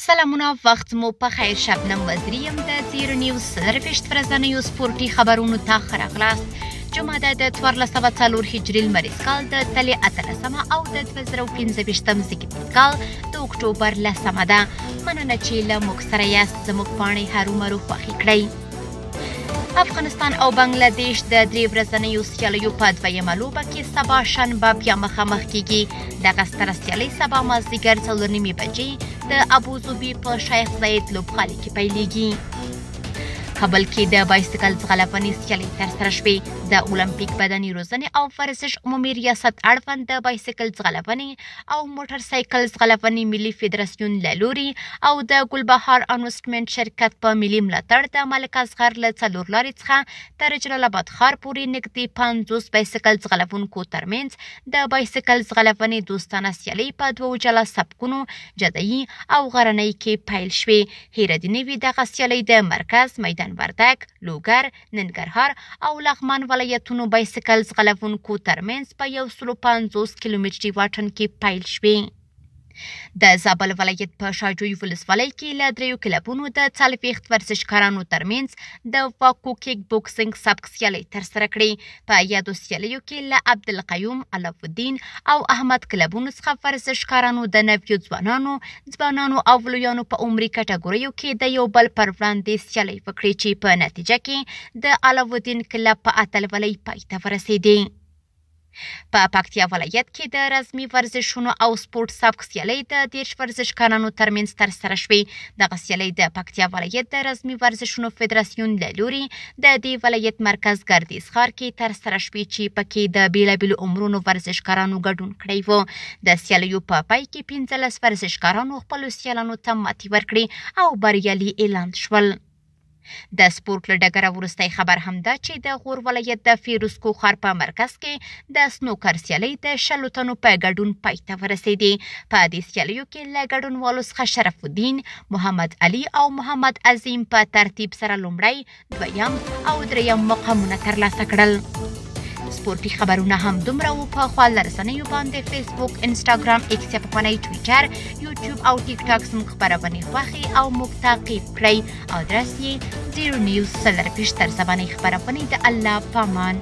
سلامونه، وخت مو په خیر. شبنم وزیري یم د زیرو نیوز 24 ورځنیو سپورټي خبرونو ته ښه راغلاست. جمعه ده د 1404 هجري لمریز کال د تلې 18مه او د 2025 زېږدیز کال د اکټوبر 10مه ده. مننه چې له موږ سره یاست. زموږ پاڼې هرومرو خوښې کړئ. افغانستان او بنگله دیش د 3 ورځنیو سیالیو په دویمه لوبه کې سبا شنبه بیا مخامخ کیږي. دغه ستره سیالۍ سبا مازدیګر 4:30 بجې د ابوظبي په شیخ زاید لوبغالي کې پیلیږي. کابل کې د بایسکل ځغلونې سیالۍ ترسره شوې. د المپیک بدني روزنې او ورزش عمومي ریاست اړوند د بایسکل ځغلونې او موټر سایکل ځغلونې ملي فدراسیون له لوري او د ګلبهار انوسټمنټ شرکت په ملي ملاتړ د ملک اصغر له څلور لارې څخه تر جلال آباد ښار پورې نږدې 50 بایسکل ځغلوونکو ترمنځ د بایسکل ځغلونې دوستانه سیالۍ په دوو جلا سبکونو، جدایي او غرنۍ کې پیل شوې. هیره دې نه وي دغه سیالۍ د مرکز، میدان وردګ، لوګر، ننګرهار او لغمان ولایتونو بایسکل ځغلوونکو ترمنځ په 150 کیلومتري واټن کې پیل شوې. د زابل ولایت په شاجوی ولسوالۍ کې له 3 کلبونو د 40 ورزشکارانو ترمنځ د واکو کیک بوکسینګ سبک سیالۍ ترسره کړې. په یادو سیالیو کې له عبدالقیوم، علاوالدین او احمد کلبونو څخه ورزشکارانو د نویو ځوانانو او لویانو په عمري کټګوریو کې د یو بل پر وړاندې سیالۍ وکړې چې په نتیجه کې د علاوالدین کلب په اتلولۍ پای ته ورسېدې. په پکتیا ولایت کې د رزمي ورزشونو او سپورت سبک سیالۍ د 30 ورزشکارانو ترمنځ ترسره شوې. دغه سیالۍ د پکتیا ولایت د رزمي ورزشونو فدراسیون له لوري د دې ولایت مرکز ګردیز ښار کې ترسره شوې چې پکې د بېلابېلو عمرونو ورزشکارانو ګډون کړی و. د سیالیو په پای کې 15 ورزشکارانو خپلو سیالانو ته ماتې ورکړې او بریالي اعلان شول. د سپورت له ډګره وروستی خبر هم دا چې د غور ولایت د فیروزکو ښار په مرکز کې د سنوکر سیالۍ د 20 تنو په ګډون پای ته ورسېدې. په دې سیالیو کې له ګډونوالو څخه شرف الدین، محمد علي او محمد عظیم په ترتیب سره لومړی، دویم او دریم مقامونه ترلاسه کړل. سپورټي خبرونه هم دومره وو. په خواله رسنیو باندې فیسبوک، انسټاګرام، ایکس یا پخوانی ټویټر، یوټیوب او ټیک ټاک زموږ خپرونې خوښې او موږ تعقیب کړئ. ادرس یې 0 نیوز 24 تر زبانې خپرونې. د الله پامان.